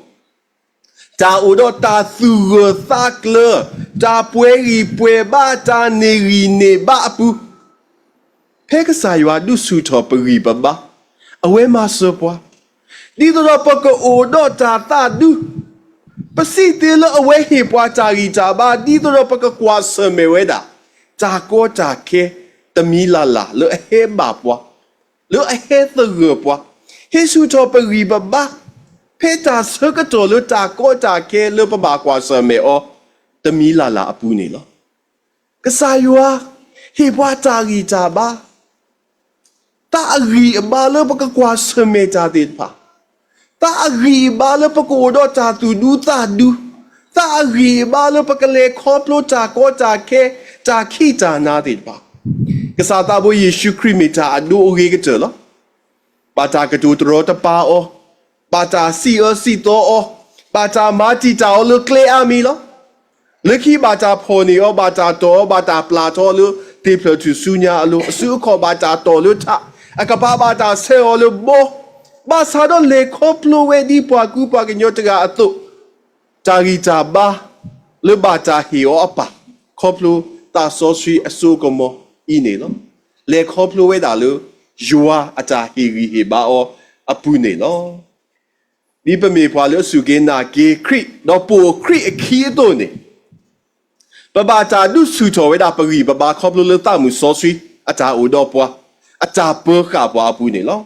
တၢ်အိၣ်ဒီးတၢ်သူၣ်ဂၢၢ်သးကျၢၤ, တၢ်ပှဲၤဂံၢ်ပှဲၤဘါ, တၢ်န့ၢ်ဂံၢ်န့ၢ်ဘါအပူၤ ဖဲကစၢ်ယွၤဒုးဆူၣ်ထီၣ်ပဂံၢ်ပဘါ, အဝဲမၤစၢၤပှၤ, ဒ်သိးဒီးပကအိၣ်ဒီးတၢ်သးဒူ, ပစံးသ့လၢအဝဲဟ့ၣ်ပှၤတၢ်ဂံၢ်တၢ်ဘါ ဒ်သိးဒီးပကကွၢ်ဆၢၣ်မဲာ်ဝဲဒၣ် တၢ်ကီတၢ်ခဲ တမံၤလၢ်လၢ်လၢအဟဲဘၣ်ပှၤ, လၢအဟဲသဂၢၢ်ပှၤ, ဟ့ၣ်ဆူၣ်ထီၣ်ပဂံၢ်ပဘါ, ဖဲတၢ်ဆၢကတီၢ်လၢတၢ်ကီတၢ်ခဲလၢပဘၣ်ကွၢ်ဆၢၣ်မဲာ်အီၤ တမံၤလၢ်လၢ်အပူၤန့ၣ်လီၤ. ကစၢ်ယွၤ ဟ့ၣ်ပှၤတၢ်ဂံၢ်တၢ်ဘါ, သးအဂံၢ်အဘါလၢပကကွၢ်ဆၢၣ်မဲာ်တၢ်သ့ၣ်တဖၣ်, သးအဂံၢ်အဘါလၢပကအိၣ်ဒီးတၢ်သူၣ်ဒူသးဒူ, သးအဂံၢ်အဘါလၢပကလဲၤခီဖျိတၢ်ကီတၢ်ခဲ, တၢ်ခံးတၢ်နၤသ့ၣ်တဖၣ်, ကစၢ်သးဘိယ့ၣ်ၡူးခရံာ်မ့ၢ်တၢ်အဒိအဂ့ၤကတၢၢ်လီၤ. ဘၣ်တၢ်ကတိၤတရီတပါအီၤ, ဘၣ်တၢ်စံးအၢစံးသီအီၤ, ဘၣ်တၢ်မၤတံာ်တာ်အီၤလၢကျဲအါမံၤလီၤ. လၢခံဘၣ်တၢ်ဖီၣ်န့ၢ်အီၤ, ဘၣ်တၢ်တီၢ်အီၤ, ဘၣ်တၢ်ပျၢ်ထီအီၤလၢသ့ၣ်ဖျၢၣ်ထူၣ်စုညါအလိၤ, အစုအခီၣ်ဘၣ်တၢ်တီၢ်လၢထး, အကပၤဘၣ်တၢ်ဆဲးအီၤလၢဘီ, ဘၣ်ဆၣ်ဒီးလဲၤခီဖျိဝဲဒ်ပှၤကူပှၤကညီတဂၤအသိး, တၢ်ဂံၢ်တၢ်ဘါလၢဘၣ်တၢ်ဟ့ၣ်အီၤအပၢ် ခီဖျိသးစီဆှံအစိအကမီၤအံၤန့ၣ်လီၤ. လဲၤခီဖျိဝဲဒၣ်လၢ ယွၤအတၢ်ဟ့ၣ်ဂံၢ်ဟ့ၣ်ဘါအီၤအပူၤန့ၣ်လီၤ. ဒ်ပမ့ၢ်ပှၤလၢအစူၢ်က့ၤနာ်က့ၤခရံာ် ဒီးပိာ်ခရံာ်အခံအသိးန့ၣ်, ပဘၣ်တၢ်ဒုးဆူၣ်ထီၣ်ဝဲဒၣ်ပဂံၢ်ပဘါခီဖျိလၢသးမုၣ်စီဆှံအတၢ်အိၣ်ဒီးပှၤ, အတၢ်ပၢဃာ်ပှၤအပူၤန့ၣ်လီၤ.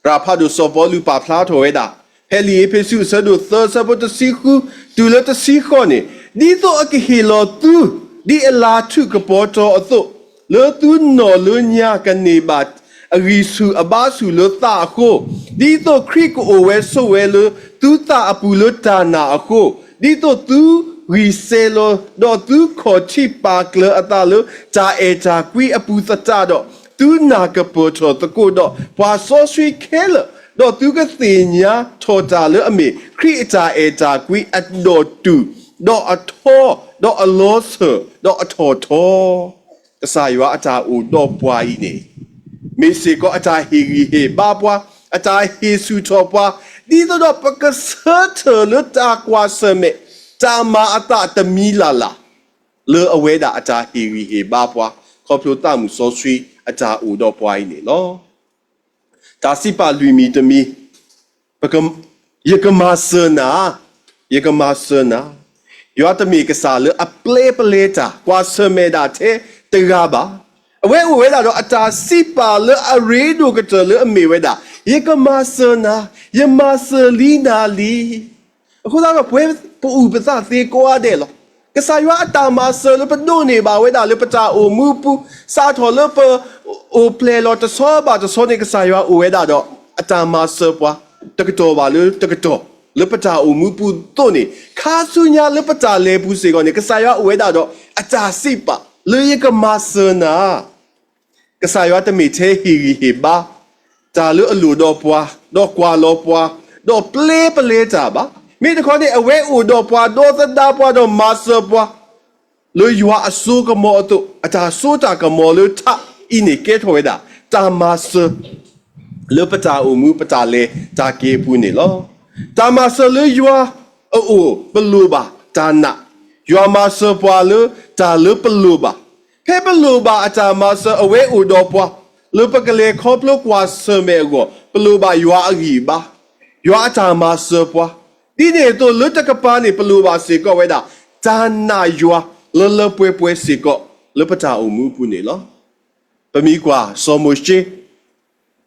သရၣ်ဖးဒိၣ်စီၤပီလူးပာ်ဖျါထီၣ်ဝဲဒၣ်, ဖဲလံာ်အ့းဖ့းစူးအဆၢဒိၣ်သၢဆၢဖိတဆံဃု တုၤလၢတဆံဃိးန့ၣ်, ဒ်သိးအကဟ့ၣ်လီၤသု ဒ်အလၤထူၣ်ကပီၤတီၤအသိး, လၢသုနီၢ်လၢညါကန့ၢ်ဘၣ်အဂံၢ်ဆူၣ်အဘါဆူၣ်လၢသးအဃိ, ဒ်သိးခရံာ်ကအိၣ်ဝဲဆိးဝဲလၢသုသးအပူၤလၢတၢ်နာ်အဃိ, ဒ်သိးသုဂံၢ်စဲၤလီၤ ဒီးသုခီၣ်ထံးပာ်ကျၢၤအသးလၢတၢ်အဲၣ်တၢ်ကွံအပူၤသတးဒီး, သုနာ်ကပၢၢ်ထီၣ်သကိးဒီးပှၤစီဆှံခဲလၢာ်, ဒီးသုကသ့ၣ်ညါထီၣ်တၢ်လၢအမ့ၢ်ခရံာ်အတၢ်အဲၣ်တၢ်ကွံအဒီၣ်တုာ်, ဒီးအထီ, ဒီးအလီၤစၢၤ, ဒီးအထီၣ်ထီ ကစၢ်ယွၤအတၢ်အိၣ်ဒီးပှၤအံၤန့ၣ်, မ့ၢ်စ့ၢ်ကီးအတၢ်ဟ့ၣ်ဂံၢ်ဟ့ၣ်ဘါပှၤ, အတၢ်ဟ့ၣ်ဆူၣ်ထီၣ်ပှၤ, ဒ်သိးဒီးပကဆၢထၢၣ်လၢတၢ်ကွၢ်ဆၢၣ်မဲာ်, တၢ်မၤအသးတမံၤလၢ်လၢ်, လၢအဝဲဒၣ်အတၢ်ဟ့ၣ်ဂံၢ်ဟ့ၣ်ဘါပှၤ, ခီဖျိသးမုၣ်စီဆှံအတၢ်အိၣ်ဒီးပှၤအံၤန့ၣ်လီၤ. တၢ်စံးပာ်လွံၢ်မံၤတမံၤ, ပက, ယကမၤစၢၤနၤ, ယကမၤစၢၤနၤ, ယွၤတမ့ၢ်ကစၢ်လၢအပျဲပလဲတၢ် ကွၢ်ဆၢၣ်မဲာ်ဒၣ်ထဲတဂၤဘၣ်. အဝဲအိၣ်ဝဲဒၣ်ဒီးအတၢ်စံးပာ်လၢအရ့ဒိၣ်ကတၢၢ်လၢအမ့ၢ်ဝဲဒၣ်, ယကမၤစၢၤနၤ, ယမၤစၢၤလံနၤလံ. အဃိသတးဒီးပဝဲပအိၣ်ပသးသ့ကိးဂၤဒဲးလီၤ. ကစၢ်ယွၤအတၢ်မၤစၢၤလၢပဒိးန့ၢ်ဘၣ်ဝဲဒၣ်လၢပတၢ်အိၣ်မူအပူၤ, စးထီၣ်လၢပအိၣ်ဖျဲၣ်လီၤတဆီဘၣ်တဆီန့ၣ် ကစၢ်ယွၤအိၣ်ဝဲဒၣ်ဒီးအတၢ်မၤစၢၤပှၤ, တကတီၢ်ဘၣ်လၢတကတီၢ်, လၢပတၢ်အိၣ်မူပူၤအသိးန့ၣ်, ခါဆူညါလၢပတၢ်လဲၤပူၤစ့ၢ်ကီးန့ၣ် ကစၢ်ယွၤအိၣ်ဝဲဒၣ်ဒီးအတၢ်စံးပာ်လၢယကမၤစၢၤနၤ ကစၢ်ယွၤတမ့ၢ်ထဲဟ့ၣ်ဂံၢ်ဟ့ၣ်ဘါ, တၢ်လၢအလိၣ်ဒီးပှၤ, ဒီးကွၢ်လီၤပှၤ, ဒီးပျဲပလဲတၢ်ဘၣ်. မ့ၢ်တခီန့ၣ် အဝဲအိၣ်ဒီးပှၤ, ဒီသဒၣ်ပှၤ, ဒီးမၤစၢၤပှၤ, လၢယွၤအစိကမီၤအသိး, အတၢ်စိတၢ်ကမီၤလၢထးအံၤန့ၣ် ကဲထီၣ်ဝဲဒၣ်, တၢ်မၤစၢၤ လၢပတၢ်အိၣ်မူပတၢ်လဲၤတၢ်က့ၤအပူၤန့ၣ်လီၤ. တၢ်မၤစၢၤလၢယွၤအအိၣ်ပလိၣ်ဘၣ်တၢ်နာ်, ယွၤမၤစၢၤပှၤလၢတၢ်လၢပလိၣ်ဘၣ်. ဖဲပလိၣ်ဘၣ်အတၢ်မၤစၢၤအဝဲအိၣ်ဒီးပှၤ, လၢပကလဲၤခီဖျိကွၢ်ဆၢၣ်မဲာ်အဂီၢ်, ပလိၣ်ဘၣ်ယွၤအဂံၢ်အဘါ, ယွၤအတၢ်မၤစၢၤပှၤ. ဒ်န့ၣ်အသိးလၢတကပၤန့ၣ် ပလိၣ်ဘၣ်စ့ၢ်ကီးဝဲဒၣ်, တၢ်နာ်ယွၤလၢလၢပှဲၤပှဲၤစ့ၢ်ကီး လၢပတၢ်အိၣ်မူအပူၤန့ၣ်လီၤ. ပမ့ၢ်ကွၢ်စီၤမိၤၡ့,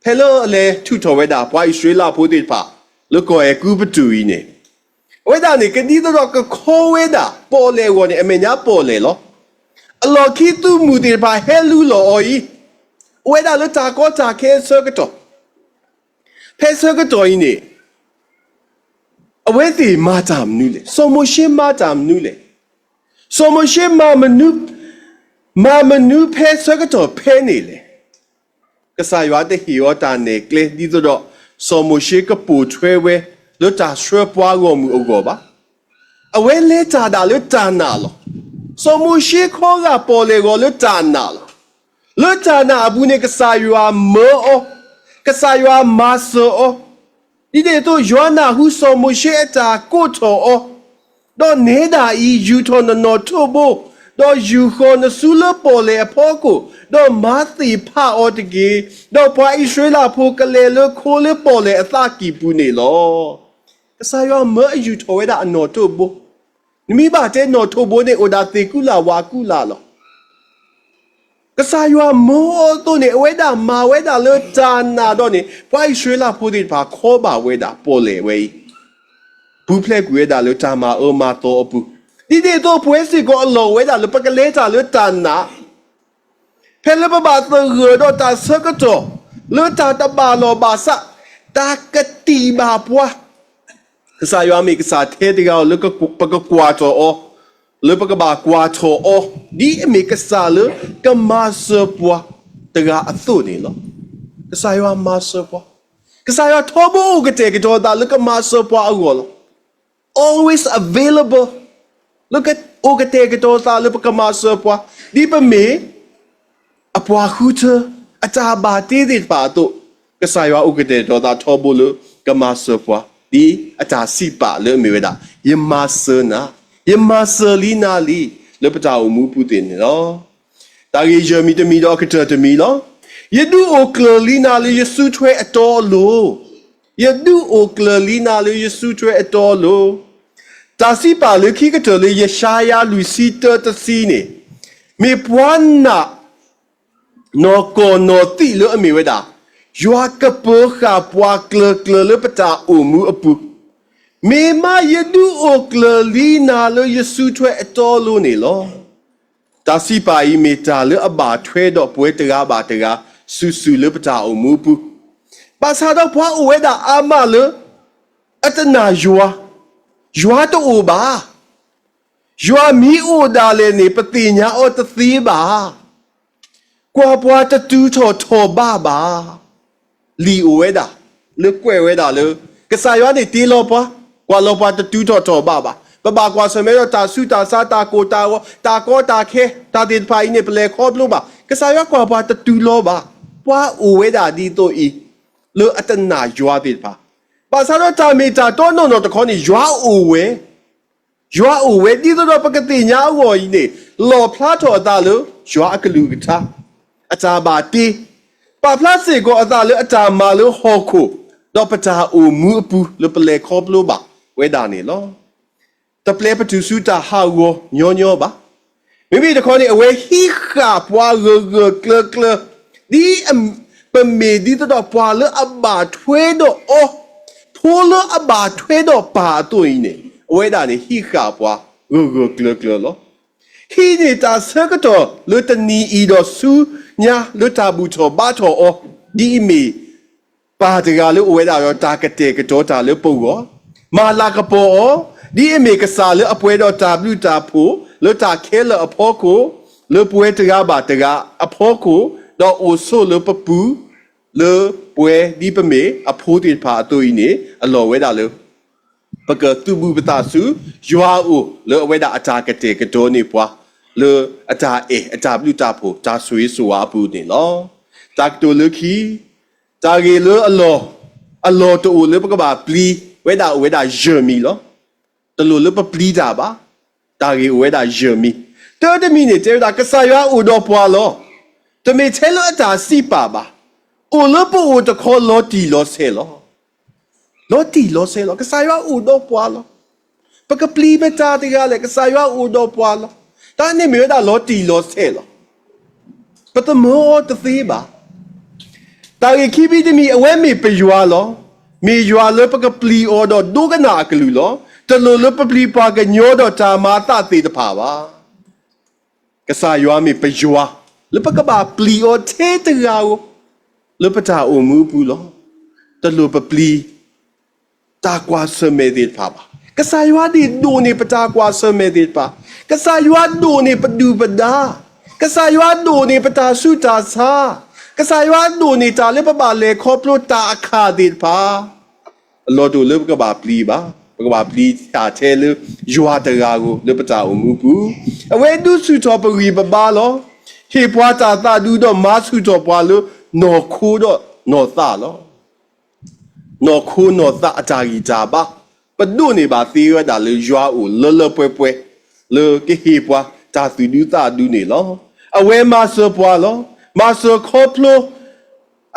ဖဲလၢအလဲၤထုးထီၣ်ဝဲဒၣ် ပှၤအံၣ်စရ့လးဖိသ့ၣ်တဖၣ် လၢကီၢ်အဲၤကူပတူးအံၤန့ၣ်, အဝဲဒၣ်န့ၣ် ကဒ်သိးဒီးကခီဝဲဒၣ်ပီၣ်လဲၣ်အဂီၢ်န့ၣ် အမဲာ်ညါပီၣ်လဲၣ်လီၤ. အလီၢ်ခံသုးမုၢ်သ့ၣ်တဖၣ်ဟဲလူလီၤအီၤအံၤ, အိၣ်ဝဲဒၣ်လၢတၢ်ကီတၢ်ခဲအဆၢကတီၢ်, ဖဲဆၢကတီၢ်အံၤန့ၣ် အဝဲသ့ၣ်မၤတၢ်မနုၤလဲၣ်, စီၤမိၤၡ့မၤတၢ်မနုၤလဲၣ်. စီၤမိၤၡ့မၤမနုၤ, မၤမနုၤဖဲဆၢကတီၢ်ဖဲန့ၣ်လဲၣ်. ကစၢ်ယွၤတဟ့ၣ်အီၤတၢ်နဲၣ်ကျဲ ဒ်သိးဒီး စီၤမိၤၡ့ကပိာ်ထွဲဝဲ လၢတၢ်ဆှၢပှၤဂီၢ်မုၢ်အဂီၢ်ဘၣ်. အဝဲလဲၤတၢ်ဒၣ်လၢတၢ်နာ်လီၤ. စီၤမိၤၡ့ခီဂာ်ပီၣ်လဲၣ်ဂီၤလၢတၢ်နာ်လီၤ. လၢတၢ်နာ်အပူၤန့ၣ် ကစၢ်ယွၤမၢအီၤ, ကစၢ်ယွၤမၤစၢၤအီၤ, ဒ်န့ၣ်အသိး ယွၤနၢ်ဟူစီၤမိၤၡ့အတၢ်ကိးထီၣ်အီၤ, ဒီးနဲဒၣ်အံၤ ယူာ်ထီၣ်နနီၣ်ထိးဘိ, ဒီးယူာ်ဃီၤနစုလၢပီၣ်လဲၣ်အဖီခိၣ်, ဒီးမၤသ့ၣ်ဖးအီၤတက့ၢ်. ဒီးပှၤအံၣ်စရ့လးဖိကလဲၤလၢခိလၢပီၣ်လဲၣ်အသးကံၢ်ပူၤန့ၣ်လီၤ. ကစၢ်ယွၤမၢအယူာ်ထီၣ်ဝဲဒၣ်အနီၣ်ထိးဘိ, နမ့ၢ်ဘၣ်တဲနီၣ်ထိးဘိန့ၣ် အိၣ်ဒၣ်သ့ၣ်ကူလာ်ဝၣ်ကူလာ်လီၤ. ကစၢ်ယွၤမၢအီၤအသိးန့ၣ် အဝဲဒၣ်မၤဝဲဒၣ်လၢတၢ်နာ်ဒီးန့ၣ် ပှၤအံၣ်စရ့လးဖိသ့ၣ်တဖၣ်ခီဘၣ်ဝဲဒၣ်ပီၣ်လဲၣ်ဝဲအံၤ, ပူၤဖျဲးကွံာ်ဝဲဒၣ်လၢတၢ်မၤအၢမၤသီအပူၤ, ဒ်န့ၣ်အသိးပဝဲစ့ၢ်ကီးအလီၢ်ဝဲဒၣ်လၢပကလဲၤတၢ်လၢတၢ်နာ် ဖဲလၢပဘၣ်သဂၢၢ်ဒီးတၢ်ဆၢကတီၢ် လၢတၢ်တဘၣ်လီၢ်ဘၣ်စး, တၢ်ကတံာ်ဘၣ်ပှၤ, ကစၢ်ယွၤမ့ၢ်ကစၢ်ထဲတဂၤဧိၤလၢပကကွၢ်ထီၣ်အီၤ, လၢပကဘၣ်ကွၢ်ထီၣ်အီၤ, ဒ်အမ့ၢ်ကစၢ်လၢကမၤစၢၤပှၤတဂၤအသိးန့ၣ်လီၤ. ကစၢ်ယွၤမၤစၢၤပှၤ, ကစၢ်ယွၤထီဘိအိၣ်ကတဲာ်ကတီၤအသးလၢကမၤစၢၤပှၤအဂီၢ်လီၤ. Always available, လၢအိၣ်ကတဲာ်ကတီၤသးလၢပကမၤစၢၤပှၤ, ဒ်ပမ့ၢ်အပှၤဃုထၢ အတၢ်ဘၣ်တ့သ့ၣ်တဖၣ်အသိး, ကစၢ်ယွၤအိၣ်ကတဲာ်ကတီၤသးထီဘိလၢကမၤစၢၤပှၤ, ဒ်အတၢ်စံးပာ်လၢအမ့ၢ်ဝဲဒၣ် ယမၤစၢၤနၤ, ယမၤစၢၤလံနၤလံ, လၢပတၢ်အိၣ်မူအပူၤသ့ၣ်န့ၣ်လီၤ. တၢ်ဂ့ၢ်ယဲၢ်မံၤတမံၤဒီးအကတၢၢ်တမံၤလီၤ. ယဒုးအိၣ်ကျၢၤလံနၤလၢယစုထွဲအတီအလိၤ, ယဒုးအိၣ်ကျၢၤလံနၤလၢယစုထွဲအတီအလိၤ. တၢ်စံးပာ်လၢခံကတၢၢ်လၢယၡါယၤလွံၢ်ဆံတၢတဆံန့ၣ်, မ့ၢ်ပှၤနာ် နီၢ်ကီၢ်နီၢ်သံၣ်လၢအမ့ၢ်ဝဲဒၣ်, ယွၤကပၢၤဃာ်ပှၤကျၢၤကျၢၤလၢပတၢ်အိၣ်မူအပူၤ, မ့ၢ်မးယဒုးအိၣ်ကျၢၤလံနၤလၢယစုထွဲအတီအလိၤန့ၣ်လီၤ. တၢ်စံးပာ်အံၤမ့ၢ်တၢ်လၢအဘၣ်ထွဲဒီးပဝဲတဂၤဘၣ်တဂၤ စုာ်စုာ်လၢပတၢ်အိၣ်မူအပူၤ, ဘၣ်ဆၣ်ဒီးပှၤအိၣ်ဝဲဒၣ်အါမးလၢ အတနာ်ယွၤ, ယွၤတအိၣ်ဘၣ်. ယွၤမ့ၢ်အိၣ်ဒၣ်လဲာ်န့ၣ် ပသ့ၣ်ညါအီၤတသ့ဘၣ်. ကွၢ်ပှၤတတုၤထီၣ်ထီၣ်ဘးဘၣ်. လံာ်အိၣ်ဝဲဒၣ် လၢကွဲးဝဲဒၣ်လၢ ကစၢ်ယွၤန့ၣ်တ့လီၤပှၤ, ကွၢ်လီၤပှၤတတုၤထီၣ်ထီၣ်ဘးဘၣ်. ပဘၣ်ကွၢ်ဆၢၣ်မဲာ်ဒီးတၢ်ဆူးတၢ်ဆါ တၢ်ကိၢ်တၢ်ဂီၤ တၢ်ကီတၢ်ခဲ တၢ်သ့ၣ်တဖၣ်အံၤန့ၣ် ပလဲၤခီဖျိဘၣ်. ကစၢ်ယွၤကွၢ်ပှၤတတုၤလီၤဘၣ်. ပှၤအိၣ်ဝဲဒၣ်ဒ်သိးအံၤ လၢအတနာ်ယွၤသ့ၣ်တဖၣ်, ဘၣ်ဆၣ်ဒီးတၢ်မ့ၢ်တၢ်တီနီၢ်နီၢ်တခီန့ၣ် ယွၤအိၣ်ဝဲ, ယွၤအိၣ်ဝဲ ဒ်သိးဒီးပကသ့ၣ်ညါအဂီၢ်အံၤန့ၣ် လီၣ်ဖျါထီၣ်အသးလၢ ယွၤအကလုၢ်ကထါ, အတၢ်ဘၣ်တ့, ပာ်ဖျါစ့ၢ်ကီးအသးလၢအတၢ်မၤလၢဟီၣ်ခိၣ်, ဒီးပတၢ်အိၣ်မူအပူၤလၢပလဲၤခီဖျိဘၣ်ဝဲဒၣ်န့ၣ်လီၤ. တပျဲပတုၤဆူတၢ်ဟးဂီၤညီညီဘၣ်. မ့မ့ၢ်တခီန့ၣ် အဝဲဟံးဃာ်ပှၤဂၢၢ်ဂၢၢ်ကျၢၤကျၢၤ, ဒ်ပမ့ၢ်ဒ်သိးဒီးပှၤလၢအဘၣ်ထွဲဒီးအီၤ, ဖိလၢအဘၣ်ထွဲဒီးပၢ်အသိးအံၤန့ၣ် အဝဲဒၣ်န့ၣ် ဟံးဃာ်ပှၤဂၢၢ်ဂၢၢ်ကျၢၤကျၢၤလီၤ. ဟံးန့ၢ်တၢ်ဆၢကတီၢ်လၢတနံၤအံၤဒီးဆူညါလၢတၢ်ဘူၣ်ထီၣ်ဘါထီၣ်အီၤ, ဒ်အမ့ၢ်ပၢ်တဂၤလၢအိၣ်ဝဲဒၣ်ဒီးတၢ်ကတဲာ်ကတီၤတၢ်လၢပဂီၢ်, မၤလၤကပီၤအီၤ, ဒ်အမ့ၢ်ကစၢ်လၢအပှဲၤဒီးတၢ်ဘျုးတၢ်ဖှိၣ် လၢတၢ်ခဲလၢာ်အဖီခိၣ်, လၢပဝဲတဂၤဘၣ်တဂၤအဖီခိၣ်, ဒီးအိၣ်ဆိးလၢပပူၤ, လၢပဝဲဒ်ပမ့ၢ်အဖိသ့ၣ်တဖၣ်အသိးအံၤန့ၣ် အလီၢ်ဝဲဒၣ်လၢ ပကသုးဘူးပသးဆူ ယွၤအအိၣ် လၢအဝဲဒၣ်အတၢ်ကတဲာ်ကတီၤန့ၢ်ပှၤ လၢအတၢ်အဲၣ် အတၢ်ဘျုးတၢ်ဖှိၣ် တၢ်ဆိၣ်ဂ့ၤဆိၣ်ဝါအပူၤန့ၣ်လီၤ. တၢ်ကတိၤလၢခံ, တၢ်ဂ့ၢ်လၢအလီၢ်, အလီၢ်တအိၣ်လၢပကဘၣ်ပျံၤဝဲဒၣ်အိၣ်ဝဲဒၣ်ယဲၢ်မံၤလီၤ. တလိၣ်လၢပပျံၤတၢ်ဘၣ်. တၢ်ဂ့ၢ်အိၣ်ဝဲဒၣ်ယဲၢ်မံၤ. တၢတမံၤန့ၣ် တဲဝဲဒၣ် ကစၢ်ယွၤအိၣ်ဒီးပှၤလီၤ. တမ့ၢ်ထဲလၢအတၢ်စံးပာ်ဘၣ်. အိၣ်လၢပအိၣ်တခီလီၤတံၢ်လီၤဆဲးလီၤ. လီၤတံၢ်လီၤဆဲးလီၤ. ကစၢ်ယွၤအိၣ်ဒီးပှၤလီၤ. ပကပျံၤမတၤတဂၤလဲၣ်, ကစၢ်ယွၤအိၣ်ဒီးပှၤလီၤ. တၢ်န့ၣ်မ့ၢ်ဝဲဒၣ်လီၤတံၢ်လီၤဆဲးလီၤ. ပသမၢအီၤတသ့ဘၣ်. တၢ်ဂ့ၢ်ခံဘံတမံၤ အဝဲမ့ၢ်ပယွၤလီၤ. မ့ၢ်ယွၤလၢပကပျံၤအီၤဒီးဒိကနၣ်အကလုၢ်လီၤ. တလိၣ်လၢပပျံၤပှၤကညီဒီးတၢ်မၤအသးသ့ၣ်တဖၣ်ဘၣ်. ကစၢ်ယွၤမ့ၢ်ပယွၤ လၢပကဘၣ်ပျံၤအီၤထဲတဂၤဧိၤ လၢပတၢ်အိၣ်မူအပူၤလီၤ. တလိၣ်ပပျံၤ တၢ်ကွၢ်ဆၢၣ်မဲာ်သ့ၣ်တဖၣ်ဘၣ်. ကစၢ်ယွၤန့ၣ်ဒိၣ်န့ၢ်ပတၢ်ကွၢ်ဆၢၣ်မဲာ်သ့ၣ်တဖၣ်, ကစၢ်ယွၤဒိၣ်န့ၢ်ပဒုၣ်ပဒါ, ကစၢ်ယွၤဒိၣ်န့ၢ်ပတၢ်ဆူးတၢ်ဆါ, ကစၢ်ယွၤဒိၣ်န့ၢ်တၢ်လၢပဘၣ်လဲၤခီဖျိတၢ်အခၣ်သ့ၣ်တဖၣ် အလီၢ်တအိၣ်လၢပကဘၣ်ပျံၤဘၣ်. ပကဘၣ်ပျံၤတၢ်ထဲလၢယွၤတဂၤဧိၤလၢပတၢ်အိၣ်မူပူၤ, အဝဲဒုးဆူၣ်ထီၣ်ပဂံၢ်ပဘါလီၤ. ဟ့ၣ်ပှၤတၢ်သးဒူဒီးမၤဆူၣ်ထီၣ်ပှၤလၢနီၢ်ခိဒီးနီၢ်သးလီၤ. နီၢ်ခိနီၢ်သးအတၢ်ဂံၢ်တၢ်ဘါ, ပဒိးန့ၢ်ဘၣ်သ့ဝဲဒၣ်လၢယွၤအိၣ်လၢလၢပှဲၤပှဲၤ, လၢကဟ့ၣ်ပှၤတၢ်သူၣ်ဒူသးဒူန့ၣ်လီၤ. အဝဲမၤစၢၤပှၤလီၤ. မၤစၢၤခီဖျိ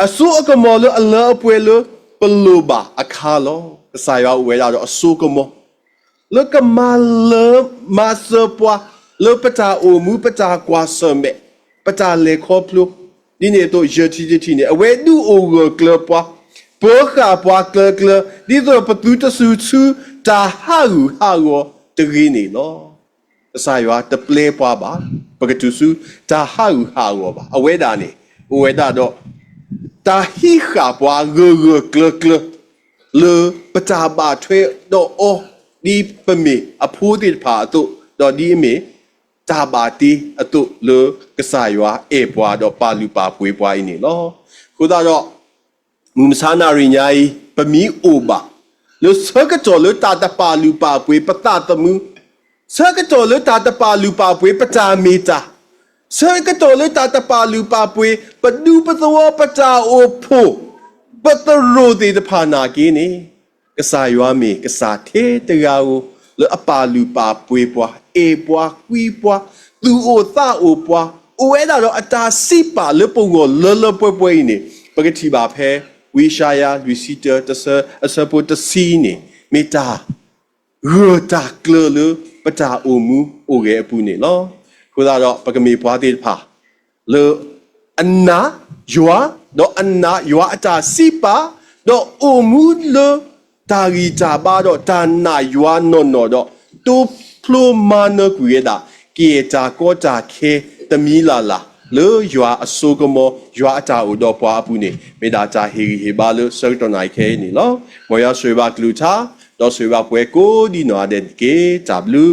အစိအကမီၤလၢအလၢအပှဲၤလၢပလိၣ်ဘၣ်အခါလီၤ. ကစၢ်ယွၤအိၣ်ဝဲဒၣ်ဒီးအစိကမီၤ လၢကမၤလၢမၤစၢၤပှၤ လၢပတၢ်အိၣ်မူ ပတၢ်ကွၢ်ဆၢၣ်မဲာ်, ပတၢ်လဲၤခီဖျိ, ဒ်န့ၣ်အသိးယဲၢ်ထံၣ်တထံၣ်န့ၣ် အဝဲဒုးအိၣ်ဂၢၢ်ကျၢၤပှၤ, ပၢၤဃာ်ပှၤကျၢၤကျၢၤ, ဒ်သိးပသုတဆူၣ်ဆူ တၢ်ဟးဂူာ်ဟးဂီၤတဂ့ၤန့ၣ်လီၤ. ကစၢ်ယွၤတပျဲပှၤဘၣ်, ပကတုၤဆူတၢ်ဟးဂူာ်ဟးဂီၤဘၣ်. အဝဲဒၣ်န့ၣ် အိၣ်ဝဲဒၣ်ဒီး တၢ်ဟံးဃာ်ပှၤဂၢၢ်ဂၢၢ်ကျၢၤကျၢၤ လၢပတၢ်ဘၣ်ထွဲဒီးအီၤ ဒ်ပမ့ၢ်အဖိသ့ၣ်တဖၣ်အသိး, ဒီးဒ်အမ့ၢ်တၢ်ဘၣ်တ့အသိး လၢကစၢ်ယွၤအဲၣ်ပှၤဒီးပာ်လုၢ်ပာ်ပှ့ၤပှၤအံၤန့ၣ်လီၤ. အဃိသတးဒီး မုၢ်မဆါနၣ်ရံၣ်ညါအံၤ ပမ့ၢ်အိၣ်ဘၣ် လၢဆၢကတီၢ်လၢတၢ်တပာ်လုၢ်ပာ်ပှ့ၤပသးသမူ, ဆၢကတီၢ်လၢတၢ်တပာ်လုၢ်ပာ်ပှ့ၤပတၢ်မ့ၢ်တၢ်, ဆၢကတီၢ်လၢတၢ်တပာ်လုၢ်ပာ်ပှ့ၤ ပဒူပသဝီ ပတၢ်အိၣ်ဖှိၣ် ပသရိာ်သ့ၣ်တဖၣ်နာ်က့န့ၣ် ကစၢ်ယွၤမ့ၢ်ကစၢ်ထဲတဂၤဧိၤ လၢအပာ်လုၢ်ပာ်ပှ့ၤပှၤ, အဲၣ်ပှၤ, ကွံပှၤ, သူၣ်အိၣ်သးအိၣ်ပှၤ, အိၣ်ဝဲဒၣ်ဒီးအတၢ်စံးပာ်လၢပဂီၢ်လၢလၢပှဲၤပှဲၤအံၤန့ၣ် ပကထံၣ်ဘၣ်ဖဲ ဝံယၡါယၤ လွံၢ်ဆံတၢ အဆၢဖိတဆံန့ၣ် မ့ၢ်တၢ်ဂၢၢ်တၢ်ကျၢၤလၢပတၢ်အိၣ်မူအိၣ်ဂဲၤအပူၤန့ၣ်လီၤ. အဃိသတးဒီး ပကမ့ၢ်ပှၤသ့ၣ်တဖၣ် လၢအနာ်ယွၤ, ဒီးအနာ်ယွၤအတၢ်စံးပာ်, ဒီးအိၣ်မူလၢတၢ်ဂံၢ်တၢ်ဘါဒီးတၢ်နာ်ယွၤနီၢ်နီၢ်ဒီး တိဖျိမၤနၢၤကွံာ်ဝဲဒၣ် ကယဲၢ်တၢ်ကီတၢ်ခဲတမံၤလၢ်လၢ် လၢယွၤအစိကမီၤ ယွၤအတၢ်အိၣ်ဒီးပှၤအပူၤန့ၣ် မ့ၢ်ဒၣ်တၢ်ဟ့ၣ်ဂံၢ်ဟ့ၣ်ဘါလၢဆၢကတီၢ်နၣ်ရံၣ်ခဲအံၤန့ၣ်လီၤ. မ်ယွၤဆိၣ်ဂ့ၤဘၣ်ကလုၢ်ကထါ, ဒီးဆိၣ်ဂ့ၤဘၣ်ပှၤကိးဒ်နီၢ်ဂၤဒဲးတက့ၢ်. တၢ်ဘျုး